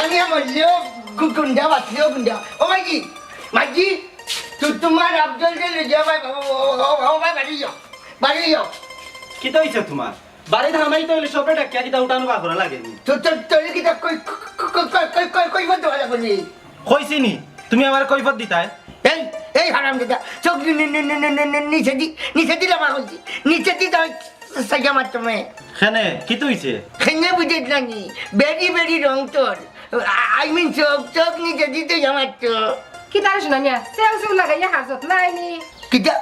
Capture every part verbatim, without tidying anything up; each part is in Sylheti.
আমি মরলেও গু-, গুন্ডা, বাঁচলেও গুন্ডা। ও মাইজি, মাইজি, তু-, তুমার আফজলরে লইয়া ভাই, ও, ও, ও, ও, ও, ভাই, বাড়ি যাও, বাড়ি যাও। কিতা অইছে তুমার? বাড়িত হামাইতে অইলে সবরে ডাকিয়া কিতা উঠানো বার করা লাগেনি? তো, তো, তোরে কিতা কই, কই, কই, কই, কই, কই, কই, কই, কই, কই, কই, কই, কই, কই, কইছি নি? তুমি আমারে কৈফত দিতায়? এই, এই হারামজাদা, চোখ নি-, নি-, নি-, নি-, নি-, নি-, নিচেদি, নিচেদি লামা কইছি, নিচেদি যাও, সাইয়া মারতো মে। কেনে, কিতা অইছে? কেনে বুঝিস না নি? বেরি বেরি রং তোর। আ-, I mean চোখ, চোখ নিচেদি তো আমার তো। কিতা রে সোনা মিয়া, সেও সেও লাগাইয়া হাজত নাই নি? কিতা,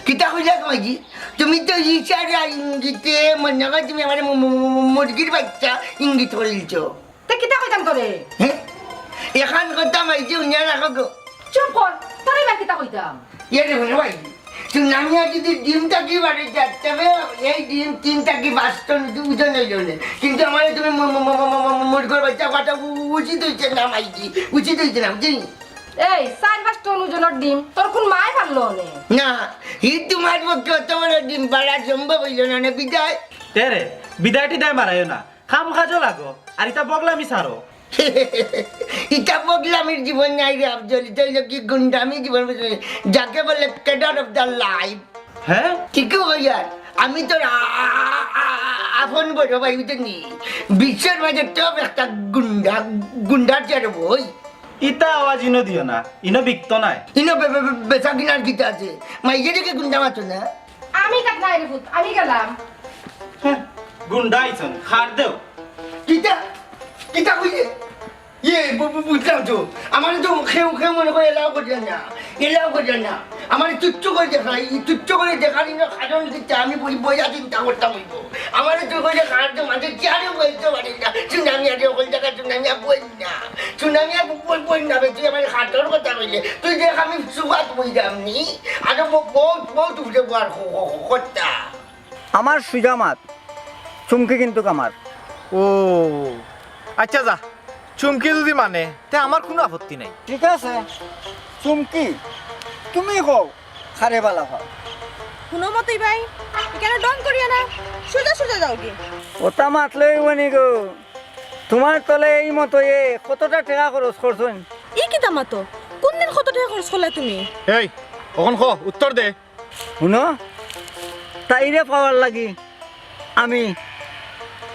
কিতা কইলা কইছি? তুমি তো ইশারা ইঙ্গিতে মনে হয় তুমি আমার মু-, মু-, মু-, মু-, মুরগির বাচ্চা ইঙ্গিত করিলছো। তে কিতা কইতাম তোরে? হ্যাঁ? এখান কথা মাইজি উনিয়া রাখো গো। চুপ কর, তোরে বা কিতা কইতাম? ইয়ে রে ভাই, সুনামিয়া যদি ডিম থাকি বাড়ি যার, তবে এই ডিম তিন থাকি পাঁচ টন উজ-, ওজন অইল নে। কিন্তু আমারে তুমি মু-, মু-, মু-, মু-, মু-, মু-, মুরগর বাচ্চা কথা উ-, উ-, উচিত অইছে না মাইজি, উচিত অইছে না, বুঝলি? এই, চাইর পাঁচ টন ওজনর ডিম তোর কুন মায় পারলো নে? না, হি তোমার পক্ষে অত বড় ডিম পাড়া সম্ভব অইল না, না বিদায়। তে রে, বিদায় টিদায় মারাইও না। কাম কাজও লাগো, আর ইতা বগলামি ছাড়ো। ইতা বগলামির জীবন নায় রে আফজল, ইতা অইল কি গুন্ডামি জীবন, বুঝলি? যাকে বলে cadre of the life। হ্যাঁ? ঠিকই কই আর, আমি তোর আ-, আ-, আ-, আ-, আপন বড় ভাই, বুঝলি? বিশ্বর মাঝে top একটা গুন্ডা, গুন্ডার চেয়ারে বই। ইতা আওয়াজ ইনো দিও না, ইনো বিকতো নায়। ইনো বে-, বে-, বে-, বেচা কিনার কিতা আছে? মাইজে দেখে গুন্ডা মাতো না। আমি কাট নাই রে পুত, আমি গেলাম। হ্যাঁ, গুন্ডা আইছন, খাট দেও। কিতা? কিতা কইলে? ইয়ে, বু-, বু-, বুঝলাম তো। আমারে তো কেউ, কেউ মনে করে এলাও করিয়া না, এলাও করিয়া না। আমারে তুচ্ছ করে দেখা, এই তুচ্ছ করে দেখার ইনো কারণ কিতা? আমি বই-, বইয়া চিন্তা করতাম অইব। আমারে তুই কইলে খাট দেও, মাঝে চেয়ারে বইতে পারি না। সুনামিয়া রে, ওই জায়গায় সুনামিয়া বই না। সুনামিয়া বই, বই না বে, তুই আমারে খাটর কথা কইলে। তুই দেখ আমি সুবাত বই দাম নি। আরো ব-, বহুত, বহুত উপরে বওয়ার ক-, ক-, ক-, কথা। আমার সুজা মাত, চুমকি কিন্তু আমার। ও, আচ্ছা যা, চুমকি যদি মানে, তে আমার কুনু আপত্তি নাই। ঠিক আছে, চুমকি, তুমি কও, কারে বালা পাও। হুনো মতই ভাই, ইখানো ঢং করিও না, সোজা সোজা যাওগি। ওটা মাতলে অইবো নি গো, তুমার তলে এই মতইয়ে কতটা টেকা খরচ করছইন? ই কিতা মাতো? কুনদিন কত টেকা খরচ করলায় তুমি? এই, অখন ক, উত্তর দে। হুনো, তাইরে পাওয়ার লাগি আমি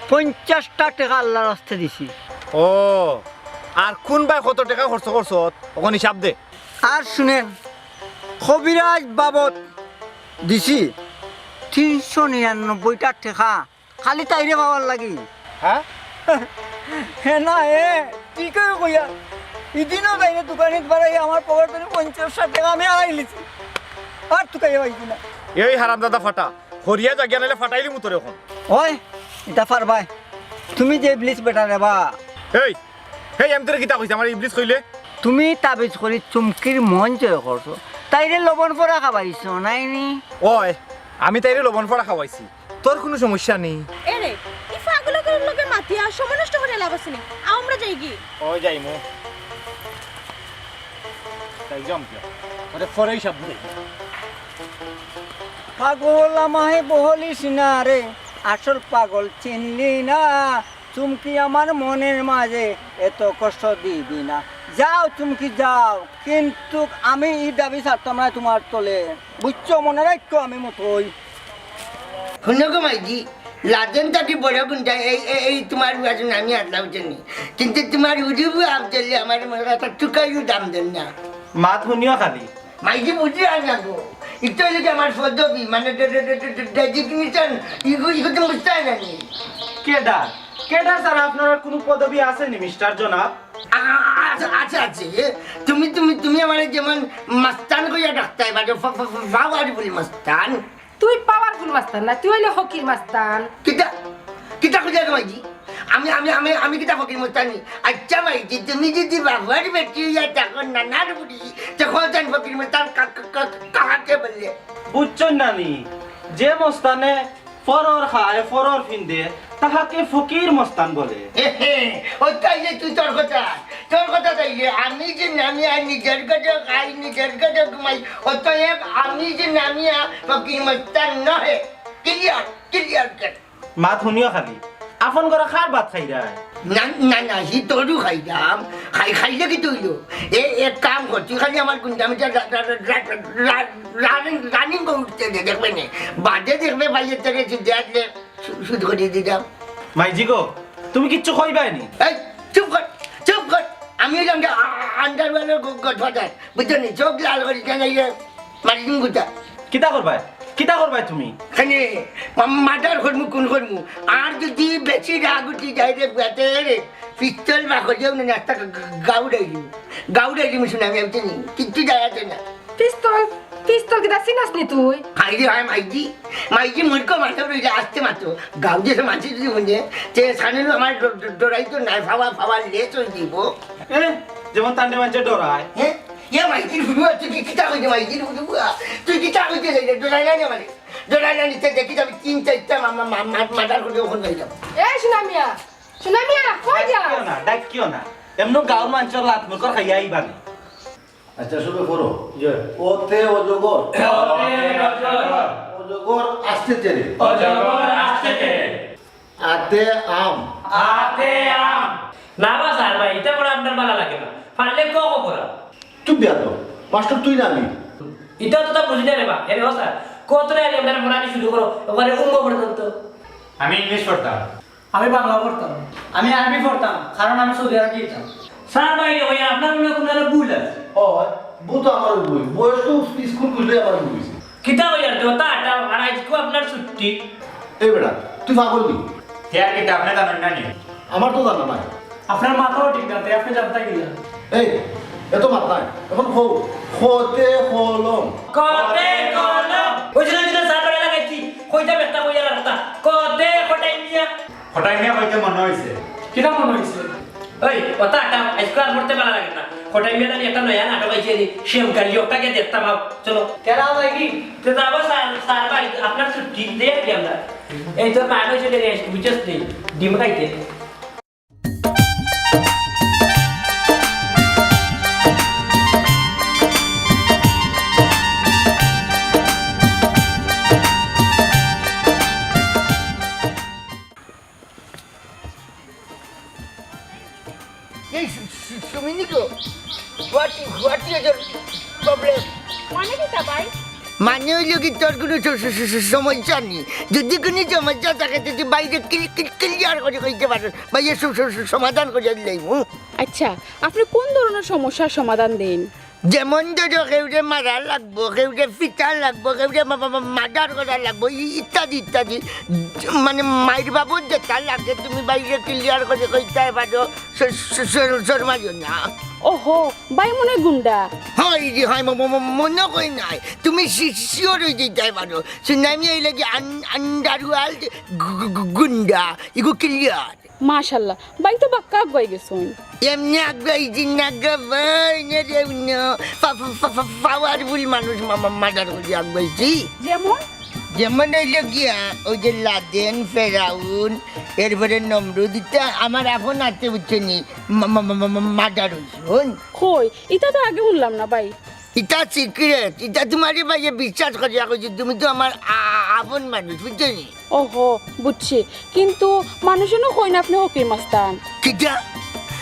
পঞ্চাশটা টেকা আল্লার রাস্তে দিছি। ও, আর কুন বায় কত টেকা খরচ করছত, অখন হিসাব দে। আর হুনেন, কবিরাজ বাবদ দিছি তিনশো নিরানব্বইটা টেকা। খালি তাইরে পাওয়ার লাগি। হ্যাঁ? হে না, এ ঠিকই কইয়া। ইদিনও তাইরে দোকানিত বাড়াই আমার পকেট থাকি পঞ্চাশটা টেকা আমি আড়াই লিছি। আর তুকাইয়া পাইছি না। এই হারামজাদা ফাটা, হরিয়া জাগিয়া নাইলে ফাটাইলিমু তোরে অখন। ওই, ইতা পারবায়। তুমি যে ইবলিস বেটা রে বা। এই, হেই, আমি তোরে কিতা কইছি, আমারে ইবলিস কইলে? তুমি তাবিজ করি চুমকির মন জয় করছো, তাইরে লবণ পড়া খাবাইছো, নাইনি? ওই, আমি তাইরে লবণ পড়া খাবাইছি, তোর কুনু সমস্যা নি। এরে, ই পাগল অকলর লগে মাতিয়া সময় নষ্ট করিয়া লাভ আছে নি? আও আমরা যাইগি। ওই যাইমু। যাই যাম কিয়া? ওরে পরেই সব বুঝাই। পাগল আমায় বলিস না রে, আসল পাগল চিনলি না। চুমকি আমার মনের মাঝে এত কষ্ট দিবি না। যাও চুমকি যাও, কিন্তু আমি ই দাবি ছাড়তাম না তুমার তলে, বুঝছো? মনে রাখো আমি মতই। হুনো গো মাইজি, লাদেন থাকি বড় গুন্ডা, এই, এই, এই তুমার বাজু নামি আদলা বুঝনি, কিন্তু তুমার উজুবু আফজলে আমার মনে কথা টুকাইও দাম দেন না। মাত হুনিও খালি। মাইজি বুঝি আর না গো, ইটা অইলে কি আমার পদবি, মানে day-, day-, day-, day-, day-, designation, ইগু, ইগু তুমি বুঝতায় না নি? কেডা? কেডা ছাড়া আপনার আর কুনু পদবি আছে নি, মিস্টার জনাব? আ-, আ-, আছে, আছে, আছে। এ, তুমি, তুমি, তুমি আমারে যেমন মাস্তান কইয়া ডাকতায়, বাজু ফা-, ফা-, ফা-, powerful মাস্তান। তুই powerful মাস্তান না, তুই অইলে ফকির মাস্তান। কিতা? কিতা কইলা গো মাইজি? আমি, আমি, আমি, আমি কিতা ফকির মাস্তান নি? আচ্ছা মাইজি, তুমি যদি বাবার বেটি অইয়া থাকো, নানার বুড়ি, তখন তান ফকির মাস্তান কা-, কা-, কা-, কাহাকে বললে? বুঝছইন না নি? যে মস্তানে পরর খায়, পরর ফিন্দে, তাহাকে ফকির মস্তান বলে। হে হে, ও তাইলে তুই তোর কথা, তোর কথা তাইলে আমি যে নামিয়া নিজর গজো খাই, নিজর গজো ঘুমাই, অতএব আমি যে নামিয়া ফকির মস্তান নহে। Clear, clear cut। মাত হুনিও খালি, আপন ঘরো কার ভাত খাইরায়? না, না, না, হি তোরও খাইলাম। খাই, খাইলে কিতা অইলো? এ, এক কাম কর, তুই খালি আমার গুন্ডা মিটার রা-, রা-, running করতে দে, দেখবে নে। বাদে দেখবে ভাই, এর থেকে যদি আসলে শু-, শুরু করে দিলাম। মাইজি গো, তুমি কিচ্ছু কইবায় নি? এই, চুপ কর, চুপ কর। আমি অইলাম যে আ-, আ-, underworld-এর গ-, godfather, বুঝছো নি? চোখ লাল করিস না, নাইলে মারি দিমু গুতা। কিতা করবায়? কিতা করবায় তুমি? কেনে, মা-, murder করমু, খুন করমু। আর যদি বেশি রাগ উঠি যায় রে বুয়াতে রে, পিস্তল বার করিয়াও না, একটা গা-, গা-, গাউডাই দিমু। গাউডাই দিমু, শুনে আমি, আমি জানি। কিচ্ছু যায় আসে না। পিস্তল? পিস্তল কিতা চিনস নি তুই? হায় রে হায়, মাইজি। মাইজি মূর্খ মানুষ রইলে আসতে মাত্র। গাউ দেশে মানষে যদি হুনে, তে সামনে আমার ড-, ড-, ডরাই তো নাই, ফাওয়া, ফাওয়া লেস অই দিব। এ, যেমন তান্ডে মানষে ডরায়। হ্যাঁ? ইয়া মাইজির ফুটুয়া, তুই কি কিতা কইতে মাইজির ফুটুয়া? তুই কিতা কইতে চাইলে? ডরাই না রে মানে। ডরাই না নিতে দেখি আমি তিন চারটা মা-, মা-, মা-, murder করে ওখানে যাইতাম। এ সোনা মিয়া, সোনা মিয়া, কই যাস? ডাকিও না, ডাকিও না। এমনও গাউর মানষর লাত মুখর খাইয়া আইবা নি। আচ্ছা, সবে পড়ো। জি। অতে অজগর। অতে অজগর। অজগর আসতে চেরে। অজগর আসতে চেরে। আতে আম। আতে আম। না বা স্যার ভাই, ইটা পড়া আপনার ভালা লাগে না। পারলে ক খ পড়া। চুপ দিয়া তো। মাস্টার তুই না আমি। ইটা তো তা বুঝি না রে বা। এরে ও স্যার, কত রে আমি আপনার পড়ানি শুরু করো, ওখানে উঙ্গ পর্যন্ত। আমি ইংলিশ পড়তাম। আমি বাংলা পড়তাম। আমি আরবি পড়তাম, কারণ আমি সৌদি আরব যেতাম। স্যার ভাই রে, ওই আপনার মনে হয় কোনো একটা ভুল আছে। ও, ভুল তো আমার ভুল। বয়স তো স্কুল খুললে আমার ভুল হয়েছে। কিতা কইয়ার দেও তা, তা আর আইজকু আপনার ছুটি। এই বেটা, তুই পাগল নি? তে আর কিতা আপনি জানেন না নি? আমার তো জানা নাই। আপনার মাথাও ঠিক না, তাই আপনি জানতে গেলেন। এই, এত মাত নাই। এখন কও, খতে কলম। কতে কলম। ওই জন্য, ওই জন্য স্যার বেটা লাগাইছি। কইতাম একটা কইয়ার রাস্তা। কতে কটাই মিয়া। কটাই মিয়া কইতে মনে হইছে। কিতা মনে হইছে? ওই, ওটা একটা আইজকাল পড়তে ভালা লাগে না। কটাই মিয়া জানি একটা নয়া নাটক আইছে নি, শ্যামকালী, ওটা গিয়া দেখতাম আও। চলো। কেরা যাই কি? তে যাবো স্যার, স্যার ভাই, আপনার ছুটি দিয়ে আর কি আমরা। এই তো পাগল চলে গেছে, বুঝছস নি? ডিম খাইতে। এই সু-, সু-, সুমিনি গো, what, what is your problem? মানে কিতা ভাই? মানে অইলো কি, তোর কুনু স-, স-, স-, স-, সমস্যা নি। যদি কুনু সমস্যা থাকে, তে তুই বাইরে ক্লি-, ক্লি-, clear করি কইতে পারস। বাইরে স-, স-, স-, সমাধান করি দিলাইমু। আচ্ছা, আপনি কোন ধরনের সমস্যার সমাধান দেন? যেমন ধরো, কেউরে মারা লাগবো, কেউরে পিটা লাগবো, কেউরে মা-, মা-, মা-, murder করা লাগবো, ই-, ইত্যাদি ইত্যাদি। মানে, মাইর বাবদ যেটা লাগে, তুমি বাইরে clear করি কইতায় পারো, স-, স-, স-, শরমাইও না। ওহো, ভাই মনে হয় গুন্ডা। হয় রে, হয়, ম-, ম-, ম-, মনে কই নাই। তুমি সি-, sure অই যাইতায় পারো। সুনামি অইলে কি আন-, underworld গু-, গু-, গু-, গুন্ডা, ইগু clear। মাশাআল্লাহ, ভাই তো বাক্কা আগুয়াই গেছইন। এমনে আগুয়াই দিন না গো ভাই, নে রে উনো। পা-, পা-, পা-, পা-, powerful মানুষ মা-, মা-, murder করি আগুয়াইছি। যেমন? যেমন অইলো গিয়া, ওই যে লাদেন, ফেরাউন, এরপরে নমরুদ, ইতা আমার আপন আতে বুঝছো নি, মা-, মা-, murder অইছে, হুন। কই, ইতা তো আগে হুনলাম না ভাই। ইটা secret, ইটা তুমারে ভাইয়ে বিশ্বাস করিয়া কইছি, তুমি তো আমার আ-, আ-, আপন মানুষ, বুঝছো নি? ওহো, বুঝছি। কিন্তু মানুষে নু কইন আপনে ফকির মাস্তান। কিতা?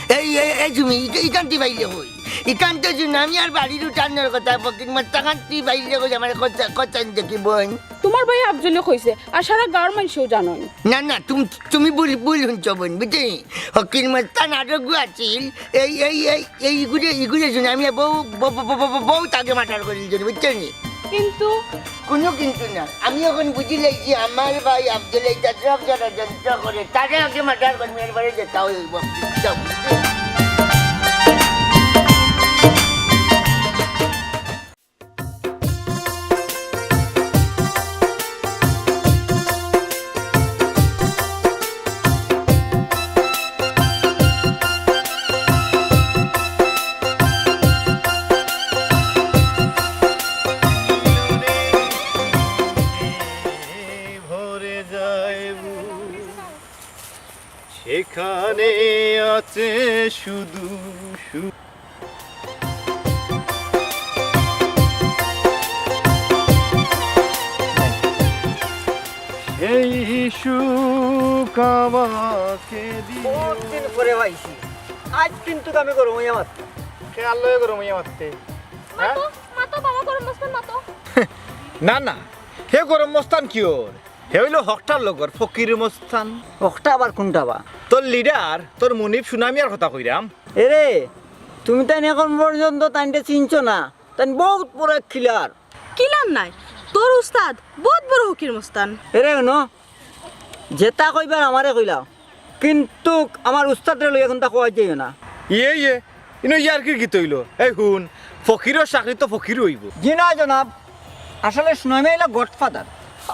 এই, এই, এই তুমি, ইটা, ইখান তুই পাইলে কই? ইখান তো হুনো, আমি আর বাড়ির উঠানোর কথা, ফকির মাস্তান তুই পাইলে কই, আমার কথা, কথা দেখি বোন। তুমার ভাই আফজলে কইছে, আর সারা গাঁওর মানষেও জানইন। না, না, তুমি, তুমি ভুল, ভুল হুনছো বোন, বুঝছো নি? ফকির মাস্তান আরোগু আছিল, এই, এই, এই, এই ইগুরে, ইগুরে হুনো, আমি বউ, বউ, বউ, বউ, বউ, বউত আগে murder করিলিছইন, বুঝছো নি? কিন্তু? কুনু কিন্তু না। আমি অখন বুঝিলাইছি, আমার ভাই আফজলে ইতা সব ষড়যন্ত্র করে। তারে আগে murder করমু, এরপরে যেতা অইবো। যাও, বুঝছো? ভরে যায় বুক, সেখানে আছে শুধু সুখ। সেই সুখ কাবাকে দিও। বহুত দিন পরে পাইছি, আইজ কিন্তু আমি গরম অইয়া মাতছি। খেয়াল লয়ে গরম অইয়া মাততে। মাতো, মাতো বাবা, গরম মস্তান মাতো। না না, হে গরম মস্তান কিওর? হে অইলো হকটার লগর ফকির মস্তান। হকটা আবার কুনটা বা? তোর লিডার, তোর মুনিব সুনামিয়ার কথা কইরাম। এরে, তুমি তাইন এখন পর্যন্ত তাইনরে চিনছো না। তাইন বহুত বড় এক কিলার। কিলার নায়, তোর উস্তাদ বহুত বড় ফকির মস্তান। এরে হুনো, যেতা কইবার আমারে কইলাও, কিন্তুক আমার উস্তাদরে লইয়া কুনতা কওয়া যাইও না। ইয়ে ইয়ে, ইনো ইয়ার্কির কিতা অইলো? এই হুন, ফকিরর চাকরি তো ফকিরউ অইবো। জি না জনাব, আসলে সুনামি অইলা গডফাদার।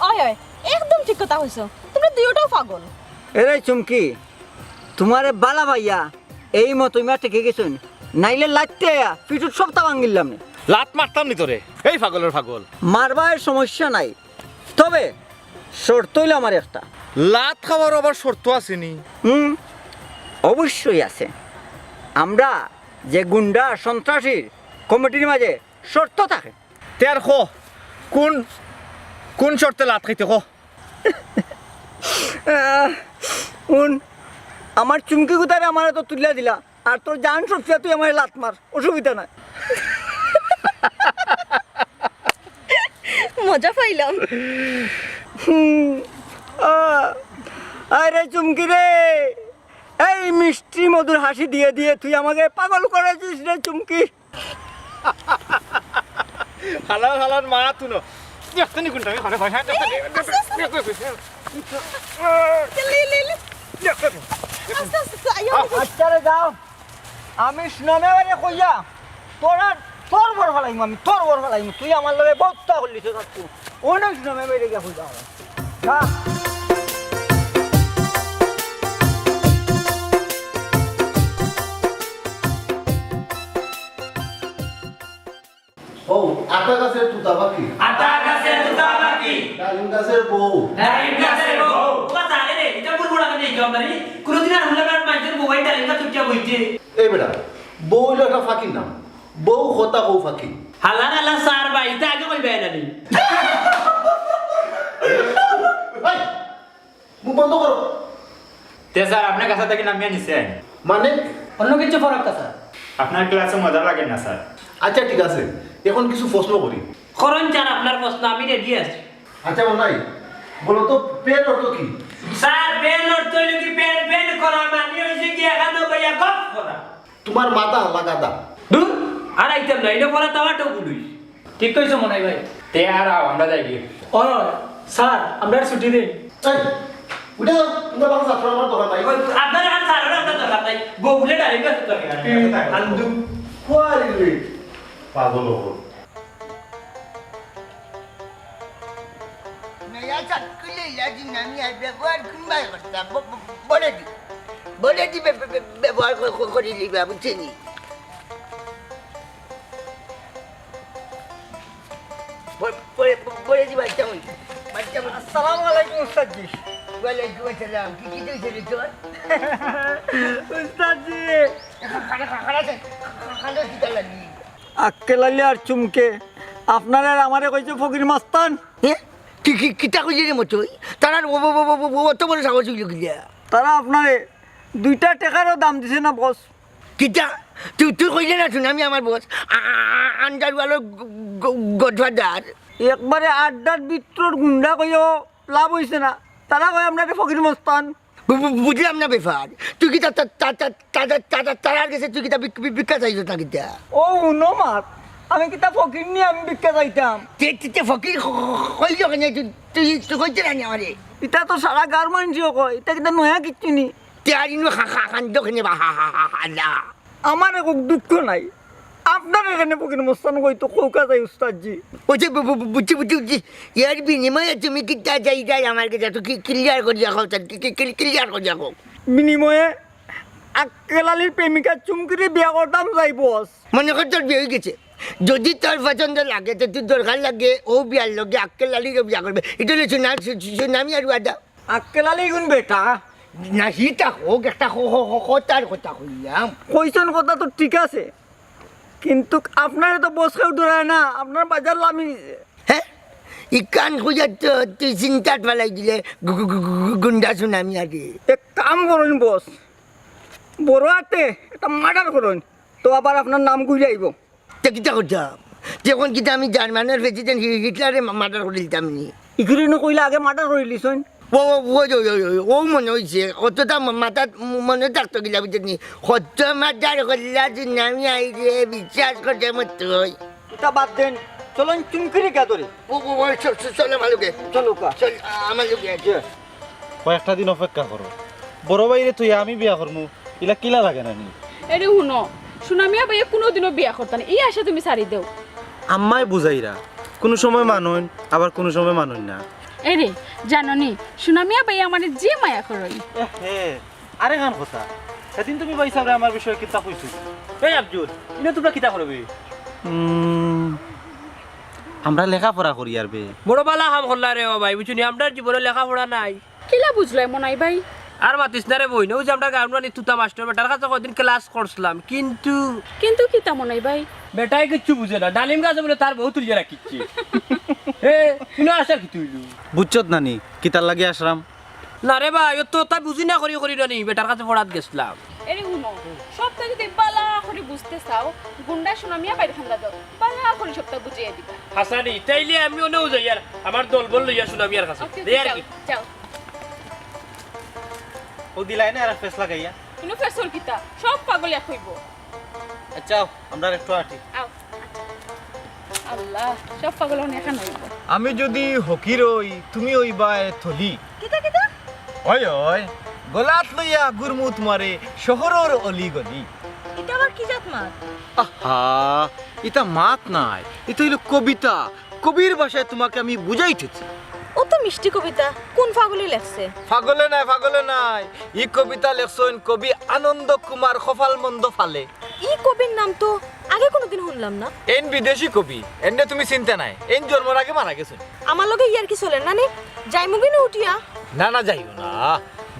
অয় অয়, একদম ঠিক কথা কইছো, তুমরা দুইওটাউ পাগল। এরে চুমকি, তুমারে বালা পাইয়া এই মতো ইমা ঠেকে গেছইন, নাইলে লাত্তে আইয়া পিঠুর সবতা ভাঙ্গিলাম নে। লাত মারতাম নি তোরে, এই পাগলর পাগল। মারবায় সমস্যা নাই, তবে শর্ত অইলো আমার একটা। লাত খাওয়ার আবার শর্ত আছে নি? হুম, অবশ্যই আছে। আমরা যে গুন্ডা সন্ত্রাসীর কমিটির মাঝে শর্ত থাকে। তে আর ক, কুন, কুন শর্তে লাত খাইতে ক? আহ, হুন, আমার চুমকি গুতারে আমার আতো তুলিয়া দিলা, আর তোর জান সবসিয়া তুই আমারে লাত মার, অসুবিধা নাই। মজা পাইলাম। হুম, আহ, আরে চুমকি রে, এই মিষ্টি মধুর হাসি দিয়ে দিয়ে তুই আমাকে পাগল করেছিস রে চুমকি। হালার হালার মা তুনো। দেখতে নি কুনটা আমি ঘরে ঘরে। লে, লে, লে। আস্তে, আস্তে, আস্তে, আইও। আচ্ছা রে, যাও। আমি সুনামে বাইরে কইয়া, তোর আর, তোর বর ফালাইমু আমি, তোর বর ফালাইমু। তুই আমার লগে বউতা করলি তো থাকতু। অনেক সুনামে বাইরে গিয়া কইয়া। যা। ও, আতা গাছের তুতা পাখি। আতা গাছের তুতা পাখি। ডালিম গাছের বউ। ডালিম গাছের বউ। ওবা জানে রে, ইটা ভুল বলা কেনে ইটা আমরারে? কোনোদিন আর হুনলাম না মাইনষের বউ আই ডালিম গাছ উঠিয়া বইতে। এই বেটা, বউ অইলো একটা পাখির নাম। বউ কথা কও পাখি। হালা হালা স্যার ভাই, ইটা আগে কইবা না নি? এই, মুখ বন্ধ করো। তে স্যার, আপনে গাছা থাকি নামিয়া নিছেন? মানে? অন্য কিছু ফরক তা স্যার। আপনার ক্লাসে মজা লাগে না স্যার। আচ্ছা ঠিক আছে, এখন কিছু প্রশ্ন করি। করইন স্যার আপনার প্রশ্ন, আমি রেডি আছি। আচ্ছা মনাই, বলো তো প্যান অর্থ কি? স্যার, প্যান অর্থ অইলো কি প্যান প্যান করা, মানে অইছে কি এখানো বইয়া গপ করা। তুমার মাথা হালা গাদা। ধুর, আর আইতাম না, ইনো পড়া তামাটো বুলুই। ঠিক কইছো মনাই ভাই। তে আর আও, আমরা যাই গিয়া। ও স্যার, আমরারে ছুটি দেইন। এই, উঠে যাও, তোমরা বাবা ছাত্র আমার দরকার নাই। ওই, আপনার আর স্যারের আপনার দরকার নাই। বগুলে ডাইরেক্ট ব্যস্ত থাকে। আন্দু। কোয়ালি রে, পাগল হবো। নয়া চাকরি লইলা দিন আমি আর ব্যবহার কুনবায় করতাম। ব-, ব-, বলে দি। বলে দি ব্য-, ব্য-, ব্য-, ব্যবহার ক-, ক-, করি লিবা, বুঝছে নি? ব-, বলে, ব-, বলে দি বাচ্চা হই। বাচ্চা হই। আসসালামু আলাইকুম উস্তাদজি। ওয়ালাইকুম আসসালাম। কি, কি হইছে রে তোর? উস্তাদজি। খানা, খানা, খানা, খানা, খানা, খানা, খানা, খানা, আক্কেল আলী আর চুমকে আপনারে আর আমারে কইছে ফকির মস্তান। এ? কি, কি, কিতা কইলি রে মতই? তারার ও, ও, ও, ও, ও, অত বড় সাহস অইলো কিলা? তারা আপনারে দুইটা টেকারও দাম দিছে না বস। কিতা? তুই, তুই কইলে না শুন, আমি আমার বস। আ-, আ-, আ-, আন্ডারওয়ালের গ-, গ-, গডফাদার। একবারে আড্ডার ভিতরর গুন্ডা কইও লাভ অইছে না। তারা কয় আপনারে ফকির মস্তান। বু-, বু-, বুঝলাম না ব্যাপার। তুই কিতা তা-, তা-, তা-, তা-, তা-, তা-, তারার গেছে তুই কিতা ভিক-, ভিক-, ভিক্ষা চাইছস না কিতা? ও, হুনো মাত, আমি কিতা ফকির নি আমি ভিক্ষা চাইতাম? তে, তে, তে ফকির ক-, ক-, ক-, কইল কেনে? তুই, তুই, তুই কইতে না নি আমারে? ইতা তো সারা গাঁওর মানষেও কয়, ইতা কিতা নয়া কিচ্ছু নি। তে আর ইনো খা-, খা-, খান্দ কেনে বা, হা, হা, হা, হা, না। আমার এখন দুঃখ নাই, আপনার এখানে ফকির মস্তান কইতো কউক্কা যাই উস্তাদজি। ওই যে বু-, বু-, বু-, বুঝছি, বুঝছি, বুঝছি। এর বিনিময়ে তুমি কিতা চাইরায় আমার গেছে? তো কি clear করিয়া কও, স্যার, কি, কি, কি, clear করিয়া কও। বিনিময়ে আক্কেল আলীর প্রেমিকা চুমকিরে বিয়া করতাম যাই বস। মনে কর তোর বিয়া অই গেছে, যদি তোর পছন্দ লাগে, তে তুই দরকার লাগে অউ বিয়ার লগে আক্কেল আলীরও বিয়া করবে। ইটা অইলো সুনা-, সু-, সু-, সুনামি আর ওয়াদা। আক্কেল আলী ইগুন বেটা। না, হিতা হোক, একটা হ-, হ-, হ-, কথার কথা কইলাম। কইছন কথা তো ঠিক আছে, কিন্তুক আপনারে তো বস কেউ ডরায় না, আপনার বাজার লামি নিছে। হ্যাঁ? ইখান কইয়া তো তুই চিন্তাত ফালাই দিলে গু-, গু-, গু-, গু-, গুন্ডা সুনামিয়ারে। এক কাম করইন বস, বড় আতে একটা মার্ডার করইন, তো আবার আপনার নাম ঘুরে আইব। তে কিতা করতাম? তে অখন কিতা আমি জার্মানর প্রেসিডেন্ট হি-, হিটলাররে মা-, মার্ডার করি দিতাম নি? ইগুরে নু কইলা আগে মার্ডার করি লিছইন। ও, ও, ও, ও, ও, ও, ও মনে অইছে, অতটা মা-, মাথাত ম-, মনে থাকতো কিলা বুঝছনি? কত মার্ডার করলা সুনামিয়ারে, বিশ্বাস করতে মতো অয়। ইতা বাদ দেন, চলইন চুমকিরে গিয়া ধরি। ও, ও, ও, চল, চল, চল আমার লগে। চলো কা। চল, আ-, আমার লগে আয়। কয়েকটা দিন অপেক্ষা করো। বড় ভাইরে থইয়া আমি বিয়া করমু, ইলা কিলা লাগে না নি? এরে হুনো, সুনামিয়া ভাইয়ে কুনুদিনও বিয়া করতা না, ই আশা তুমি ছাড়ি দেও। আম্মায় বুঝাইরা, কুনু সময় মানইন, আবার কুনু সময় মানইন না। এরে, জানো নি, সুনামিয়া ভাইয়ে আমারে যে মায়া করইন। এ হে, আরেকখান কথা, সেদিন তুমি ভাইসাবরে আমার বিষয়ে কিতা কইছো? এই আব্দুল, ইনো তুমরা কিতা করবে? উম, আমরা লেখাপড়া করি আর বে। বড় বালা কাম করলা রে ও ভাই, বুঝছো নি? আমরার জীবনে লেখাপড়া নাই। কিলা বুঝলায় মনাই ভাই? আর মাতিস না রে বইন, অউ যে আমরার গাউর নানি তুতা মাস্টর, বেটার কাছে কয়দিন ক্লাস করছিলাম, কিন্তু কিন্তু কিতা মনাই ভাই? বেটায় কিচ্ছু বুঝে না, ডালিম গাছে বুলে তার বউ তুলিয়া রাখিছে। এ, ইনো আসার কিতা অইলো? বুঝছত না নি, কিতার লাগি আসরাম? না রে ভাই, অত তাই বুঝি না করি করি নানি, বেটার কাছে পড়াত গেছিলাম। এরে হুনো, সবটা যদি বালা করি বুঝতে চাও, গুন্ডা সুনামিয়া ভাইর কান্দা দেও, বালা করি সবটা বুঝাইয়া দিবা। হাসানি, তাইলে আমি অনেও যাইয়ার, আমার দলবল লইয়া সুনামিয়ার কাছে। ওকে, ওকে, যাইয়ার যাও, কি? যাও। ও দিলাই না, আর ফেস লাগাইয়া। ইনো ফেসর কিতা? সব পাগল এক অইবো। আচ্ছা, আমরা একটু আটি। আও। আল্লাহ, সব পাগল অনে এখান অইবো। আমি যদি ফকির অই, তুমি অইবায় থলি। কিতা, কিতা? অয়, অয়, গলাত লইয়া ঘুরমু তুমারে শহরর অলি গলি। ইটা আবার কি জাত মাত? আহা, ইটা মাত নায়, ইটা অইলো কবিতা। কবির ভাষায় তুমাকে আমি বুঝাইতেছি। অত মিষ্টি কবিতা কুন পাগলে লেখছে? পাগলে নায়, পাগলে নায়। ই কবিতা লেখছইন কবি আনন্দ কুমার কপালমন্দ ফালে। ই কবির নাম তো আগে কুনুদিন হুনলাম না। এইন বিদেশি কবি, এনরে তুমি চিনতায় নায়। এইন জন্মর আগে মারা গেছইন। আমার লগে ইয়ার্কি চলের না নি? যাইমুগি নি উঠিয়া? না, না, যাইও না।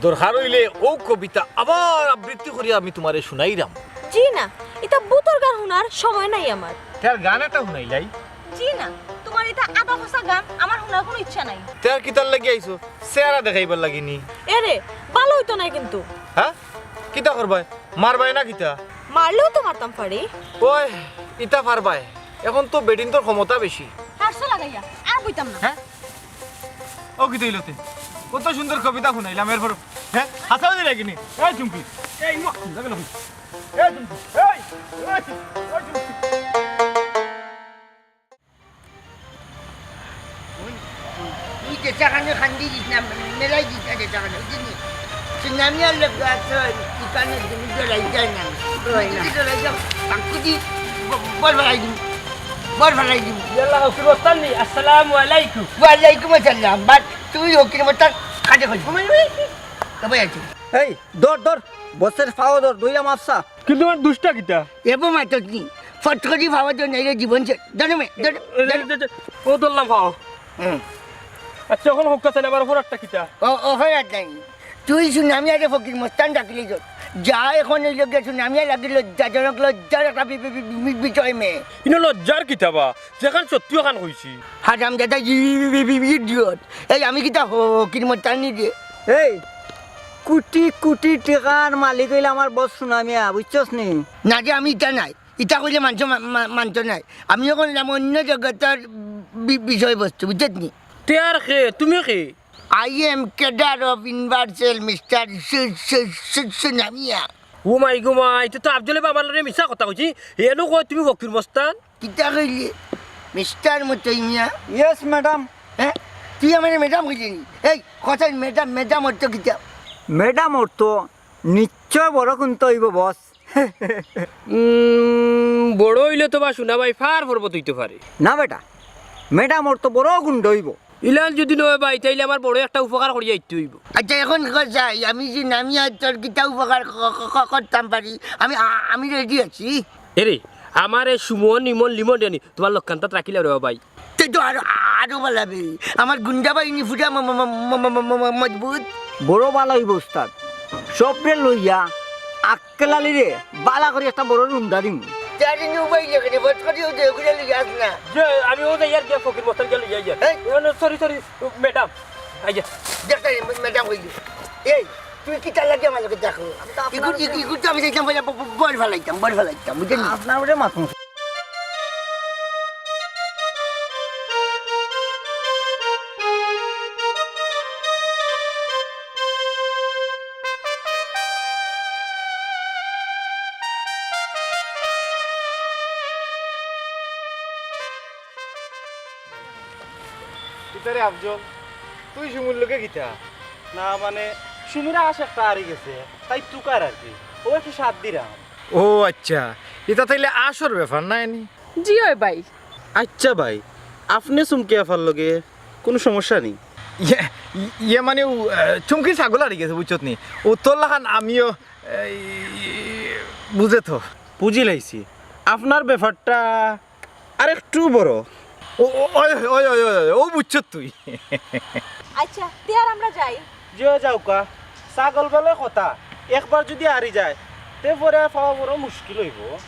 দরকার অইলে অউ কবিতা আবার আবৃত্তি করিয়া আমি তুমারে হুনাইরাম। জি না, ইতা ভূতর গান হুনার সময় নাই আমার। তার গান একটা হুনাইলাই। জি না, তুমার ইতা আধা পচা গান আমার হুনার কুনু ইচ্ছা নাই। তে আর কিতার লাগি আইছো? চেহারা দেখাইবার লাগি নি? এরে, ভালা অইতো নায় কিন্তু। হ্যাঁ? কিতা করবায়? মারবায় না কিতা? মারলেও তো মারতাম পারি। ওই, ইতা পারবায়। অখন তো বেটিন্তর ক্ষমতা বেশি। হারছো লাগাইয়া, আর বইতাম না। হ্যাঁ? ও কিতা অইলো তে? কত সুন্দর কবিতা হুনাইলাম, এরপর, হ্যাঁ? হাসাও দিলে কিনি? এই চুমকি, এই মুখ, এই চুমকি, এই, এই চুমকি। তুই যেটা কানে খান্দি দিস না, মেলাই দিস না যেটা কানে, বুঝলি? সুনামিয়ার লোক আছে, ইখানে তুমি ডরাই যায় না। তুমি যদি ডরাই যাও, তাকে দি ব-, বল ফালাই দিবি। বল ফালাই দিবি। ইয়াল্লা, ফকির মস্তান নি, আসসালামু আলাইকুম। ওয়ালাইকুম আসসালাম। বাট তুই ফকির মস্তান কাজে কই? তবে আছি। এই, ধর, ধর, বসের ফাও ধর, দইরা মাফসা। কিন্তু আমার দুষ্টা কিতা? এবো মাতত নি, ফট করি ফাও ধর, নাইলে জীবন শেষ। ধরো মে, ধরো, এ, ধরো। এ, এ, ও ধরলাম ফাও। হুম। আচ্ছা, অখন হক্কা চাইলে আমার অপরাধটা কিতা? ও, অপরাধ নাই। তুই সুনামিয়ারে ফকির মস্তান ডাকিলি যত। যা অখন অইলো গিয়া সুনামিয়া লাগিল লজ্জাজনক, লজ্জার একটা বি-, বি-, বি-, বি-, বিষয় মে। ইনো লজ্জার কিতা বা? যেখান সত্যি অখান কইছি। হারামজাদা ই-, ই-, ই-, ই-, idiot। এই আমি কিতা ফকির মস্তান নি রে? এই, কুটি কুটি টেকার মালিক অইলে আমার বস সুনামিয়া, বুঝছস নি? না রে, আমি ইতা নায়। ইতা কইলে মানষে মা-, মা-, মানতো নায়। আমি অখন অইলাম অন্য জগতর বি-, বিষয়বস্তু, বুঝছত নি? তে আর কে? তুমি কে? I am cadre of Universal, mister সু-, সু-, সু-, সুনামিয়া। ও মাই গো মাই, তে তো আফজলে বাবার লগে মিছা কথা কইছি। এনো কয় তুমি ফকির মস্তান। কিতা কইলে? মিস্টার মতই মিয়া? Yes, madam। হ্যাঁ? তুই আমারে ম্যাডাম কইলি নি? এই, কথা ম্যাডাম, ম্যাডাম অর্থ কিতা? ম্যাডাম অর্থ নিশ্চয় বড় গুন্ডা অইবো, বস। উম, বড় অইলে তো বা সুনামিয়া পাহাড় পর্বত অইতো পারে। না বেটা, ম্যাডাম অর্থ বড় গুন্ডা অইবো। ইলান যদি নয় ভাই, তাইলে আমার বড় একটা উপকার করিয়া আইতে অইবো। আচ্ছা, অখন ক যাই, আমি যে নামিয়া তোর কিতা উপকার ক-, ক-, ক-, করতাম পারি, আমি, আ-, আমি রেডি আছি। এরে, আমার এই সুমন, ইমন, লিমন জানি, তুমার লক্ষান্তাত রাখিলাও রে ভাই। তে তো আরো, আরো বালা বে। আমার গুন্ডা বাহিনী পুরা ম-, ম-, মজবুত। বড় বালা অইবো উস্তাদ। সবরে লইয়া আক্কেল আলীরে বালা করি একটা বড় রুন্দা দিমু। তারে নিউ বাইলে কেনে? ফট করি ও যে ঘুরে লিয়ে আস না। যে আমি ও যাই আর গিয়া ফকির মস্তান গেল যাই আর। এই। Sorry, sorry, madam. আই যে। দেখতে ম্যাডাম কইলি। এই, তুমি কিতা লাগি আমার লগে দেখো? আমি তো আপনার ইগু-, ইগু-, ইগু তো আমি যাইতাম, বইয়া ব-, ব-, বল ফালাইতাম, বল ফালাইতাম, বুঝলি? আপনার উপরে মাথা। কিতা রে আফজল, তুই সুমির লগে কিতা? না মানে, সুমির আশ একটা আরি গেছে, তাই তুকার আর কি, ও একটু সাথ দিরাম। ও আচ্ছা, ইটা তাইলে আশর ব্যাপার নায় নি? জি অয় ভাই। আচ্ছা ভাই, আপনে চুমকি আফার লগে কুনু সমস্যা নি? ইয়ে, ইয়ে মানে, ও, আহ, চুমকির ছাগল আরি গেছে, বুঝছত নি? ও তোর লাখান আমিও, এই, বুঝে তো। বুঝিলাইছি, আপনার ব্যাপারটা আরেকটু বড়। ও, ও, ওই, ওই, ওই, ওই, ওই, ও বুঝছত তুই। আচ্ছা, তে আর আমরা যাই। যে যাউক্কা, ছাগল বলে কথা, একবার যুদি আরি যায়, তে পরে আর পাওয়া বড় মুশকিল অইবো।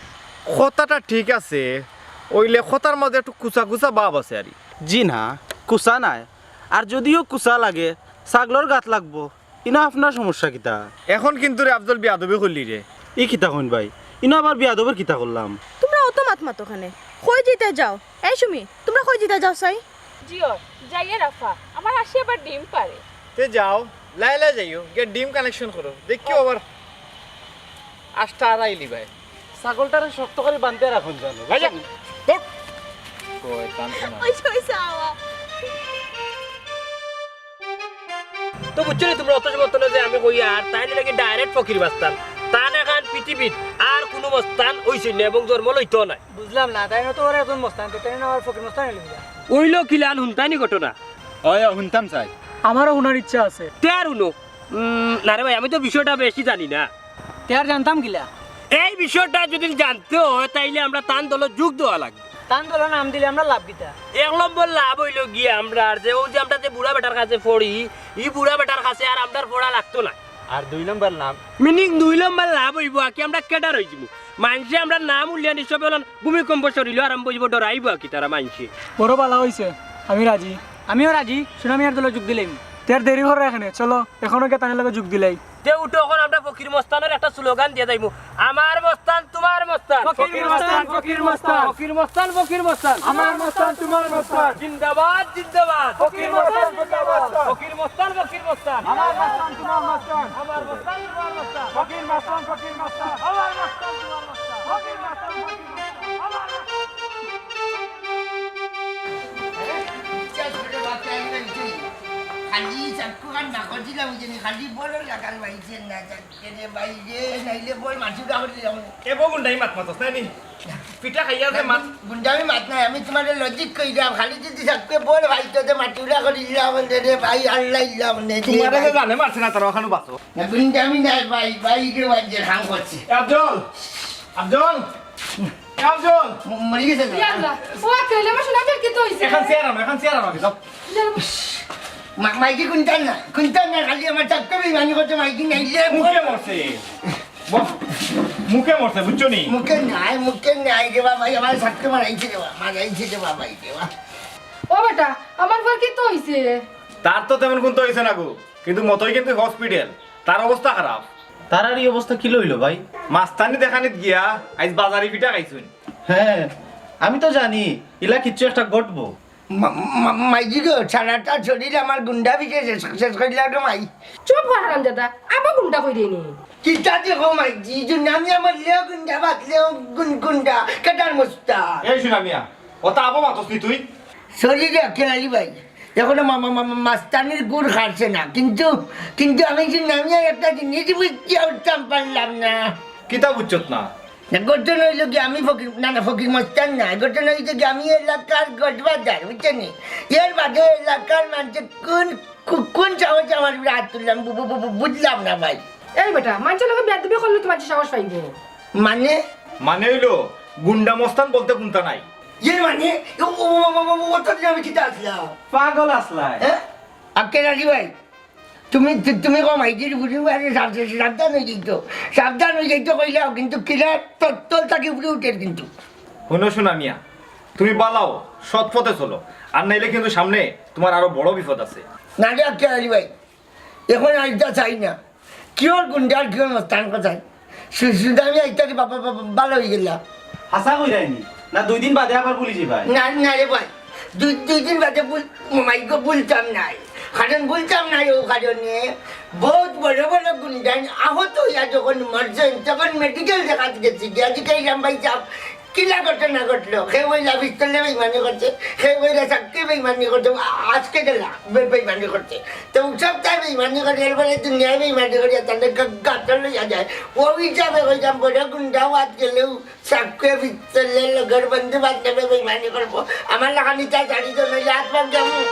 কথাটা ঠিক আছে, অইলে কথার মাঝে একটু কুচা কুচা ভাব আছে আরি। জি না, কুচা নায়। আর যুদিও কুচা লাগে, ছাগলর গাত লাগবো, ইনো আপনার সমস্যা কিতা? এখন কিন্তু রে আফজল বিয়াদবি করলি রে। ই কিতা কইন ভাই, ইনো আবার বিয়াদবির কিতা করলাম? তুমরা অত মাত মাতো কেনে? কই যাইতায় যাও। এই সুমি, তুমরা কই যাইতায় যাও চাই? জি অয়, যাইয়ার আফা, আমার হাঁসে আবার ডিম পারে। তে যাও, লাইলা যাইও, গিয়া ডিম কালেকশন করো, দেখিও আবার আশটা আরাইলি ভাই। ছাগলটারে শক্ত করি বান্ধিয়া রাখুন জানো, ভাই যা, বুঝছেন? ধুর। কই, টান শোনা। ওই যে, ওই যে, আওয়া। তো বুঝছো নি তুমরা অত সময় অত না যে আমি কই আর তাইন লাগি direct ফকির মস্তান। তান এখান পৃথিবীত আর কুনু মস্তান অইছে না এবং জন্ম লইতো নায়। বুঝলাম না, তাইন তো ওরা একজন মস্তান, তো তাইন আমার ফকির মস্তান অইলো কিলা? অইলো কিলান হুনতায় নি ঘটনা? অয়, অয়, হুনতাম চাই। আমারও হুনার ইচ্ছা আছে। তে আর হুনো। উম, না রে ভাই, আমি তো বিষয়টা বেশি জানি না। তে আর জানতাম কিলা? এই বিষয়টা যুদি জানতে অয়, তাইলে আমরা তান দলো যোগ দেওয়া লাগবো। তান দলো নাম দিলে আমরা লাভ কিতা? এক নম্বর লাভ অইলো গিয়া আমরার যে, অউ যে আমরা যে বুড়া বেটার কাছে পড়ি, ই বুড়া বেটার কাছে আর আমরার পড়া লাগতো না। আর দুই নম্বর লাভ? Meaning দুই নম্বর লাভ অইবো কি আমরা cadre অইযিমু। মানষে আমরার নাম উল্লিয়া নিঃশব্দে অলান ভূমিকম্প সরিলো আরম্ভ অইযিবো, ডরাইবো কি তারা মানষে। বড় ভালা অইছে, আমি রাজি। আমিও রাজি, সুনামিয়ার দলো যোগ দিলাইমু। তে আর দেরি কররায় কেনে, চলো, এখনো গিয়া তান লগে যোগ দিলাই। তে উঠো, অখন আমরা ফকির মস্তানর একটা স্লোগান দিয়া যাইমু, "আমার মস্তান, তুমার মস্তান।" ফকির মস্তান, ফকির মস্তান। ফকির মস্তান, ফকির মস্তান। আমার মস্তান, তুমার মস্তান। জিন্দাবাদ, জিন্দাবাদ। ফকির মস্তান, জিন্দাবাদ। ফকির মস্তান, ফকির মস্তান। আমার মস্তান, তুমার মস্তান। আমার মস্তান, তুমার মস্তান। ফকির মস্তান, ফকির মস্তান। আমার মস্তান, তুমার মস্তান। ফকির মস্তান, ফকির মস্তান। আমার মস্তান। খালি চাক্কু খান না করছিলাম, ওই জন্য খালি বড় লাগাল পাইছেন না, চাক্কু রে ভাই রে, নাইলে বল মাটি উড়া করে দিলাম। এ বউ গুন্ডামি মাত মাতস না নি? পিঠা খাইয়া যে মাত। গুন্ডামি মাত নাই, আমি তুমারে logic কইরাম, খালি যুদি চাক্কু বল ভাই তো যে মাটি উড়া করে দিলাম রে ভাই, আল্লাহ ইল্লাহ রে তুমারে ভাই। যে জানে মারছে না, তারা অখানো বাঁচো। না, গুন্ডামি নাই ভাই, ভাই রে ভাই যে খাম করছে। এ আফজল, আফজল, এ আফজল। ম-, মরি গেছে না? ইয়া আল্লাহ, ও আকেলে আমার শোনা ফের কি তো হইছে? এখন চেয়ার আনো, এখন চেয়ার আনো, যাও। মা-, মাইকি কুনটা না, কুনটা না, খালি আমার চাক্কু বেইমানি করছে, মাইকি নাইলে মুখে মরছে। বস, মুখে মরছে, বুঝছো নি? মুখে নাই, মুখে নাই রে বাবা, আমার চাক্কু মারাইছে রে বাবা, মারাইছে রে বাবা, এই রে বাবা। ও বেটা, আমার পর কি তো হইছে? তার তো তেমন কুনতা হইছে না গো, কিন্তু মতই কিন্তু hospital, তার অবস্থা খারাপ। তার আর এই অবস্থা কিলা অইলো ভাই? মাস্তানি দেখানিত গিয়া আইজ বাজারি পিঠা খাইছইন। হ্যাঁ, আমি তো জানি, ইলা কিচ্ছু একটা ঘটবো। মা-, মা-, মাইজি গো, সারাটা শরীর আমার গুন্ডা পিষে শেষ, শেষ করিলা গো মাই। চুপ কর হারামজাদা, আবার গুন্ডা কইরে নি। কিতা দেখো মাইজি, সুনামিয়া মরলেও গুন্ডা, বাঁচলেও গুন-, গুন্ডা, কেটার মস্তান। এই সুনামিয়া, অতা আবার মাতস নি তুই? শরীরে আক্কেল আলী ভাই, এখনো মা-, মা-, মা-, মা-, মাস্তানির গুড় খাচ্ছে না, কিন্তু, কিন্তু আমি সুনামিয়া একটা জিনিস বুঝিয়া উঠতাম পারলাম না। কিতা বুঝছত না? না, ঘটনা অইলো কি, আমি ফকির, না, না, ফকির মস্তান না। ঘটনা অইছে কি, আমি এলাকার গডফাদার, বুঝছইন নি? এর বাদে এলাকার মানষে কুন, কু-, কুন সাহসে আমার উপরে আত তুললা, আমি বু-, বু-, বু-, বু-, বুঝলাম না ভাই। এই বেটা, মানষর লগে বেয়াদবি করলে তো মানষে সাহস পাইবো। মানে? মানে অইলো, গুন্ডা মস্তান বলতে কুনতা নাই। এর মানে? ও, ও, অতদিন আমি কিতা আছলাম? পাগল আছলায়। হ্যাঁ? আক্কেল আলী ভাই, তুমি, তু-, তুমি কও মাইজির বুড়ি, আরে সাব-, সাবধান অই যাইতো, সাবধান অই যাইতো কইলাও, কিন্তু কিলা তল, তল থাকি উপরে উঠের কিন্তু। হুনো সোনা মিয়া, তুমি বালাও, সৎ পথে চলো, আর নাইলে কিন্তু সামনে তোমার আরো বড় বিপদ আছে। না রে আক্কেল আলী ভাই, এখন আইতা চাই না। কিওর গুন্ডা আর কিওর মস্তান কথায়? সু-, সুদামি আইতা কি বাবা, বাবা, বালা অই গেলা? হাছা কইরায়নি? না দুই দিন বাদে আবার ভুলি যাইবায়? না, না রে ভাই, দুই, দুই দিন বাদে ভুল-, মাইগো ভুলতাম নায়। কারণ ভুলতাম নায় অউ কারণে বউত বড় বড় গুন্ডাইন আহত অইয়া যখন মরছইন, তখন মেডিকেল দেখাত গেছি, গিয়া জিকাইলাম, "ভাই সাব, কিলা ঘটনা ঘটলো?" কেউ কইলা পিস্তলে বেইমানি করছে, কেউ কইলা চাকরি বেইমানি করছে, আ-, আজকে গেলা বে-, বেইমানি করছে। তো সপ্তাহে বেইমানি করে, এরপরে দুনিয়ায় বেইমানি করে, তাহলে গা-, গাতর লইয়া যায়। অউ হিসাবে কইলাম, বড় গুন্ডা অওয়াত গেলেও চাকরি পিস্তলে লগর বন্ধু বান্ধবে বেইমানি করবো। আমার লাখান ইতা ছাড়ি তো নাইলে আত পাক যাবো।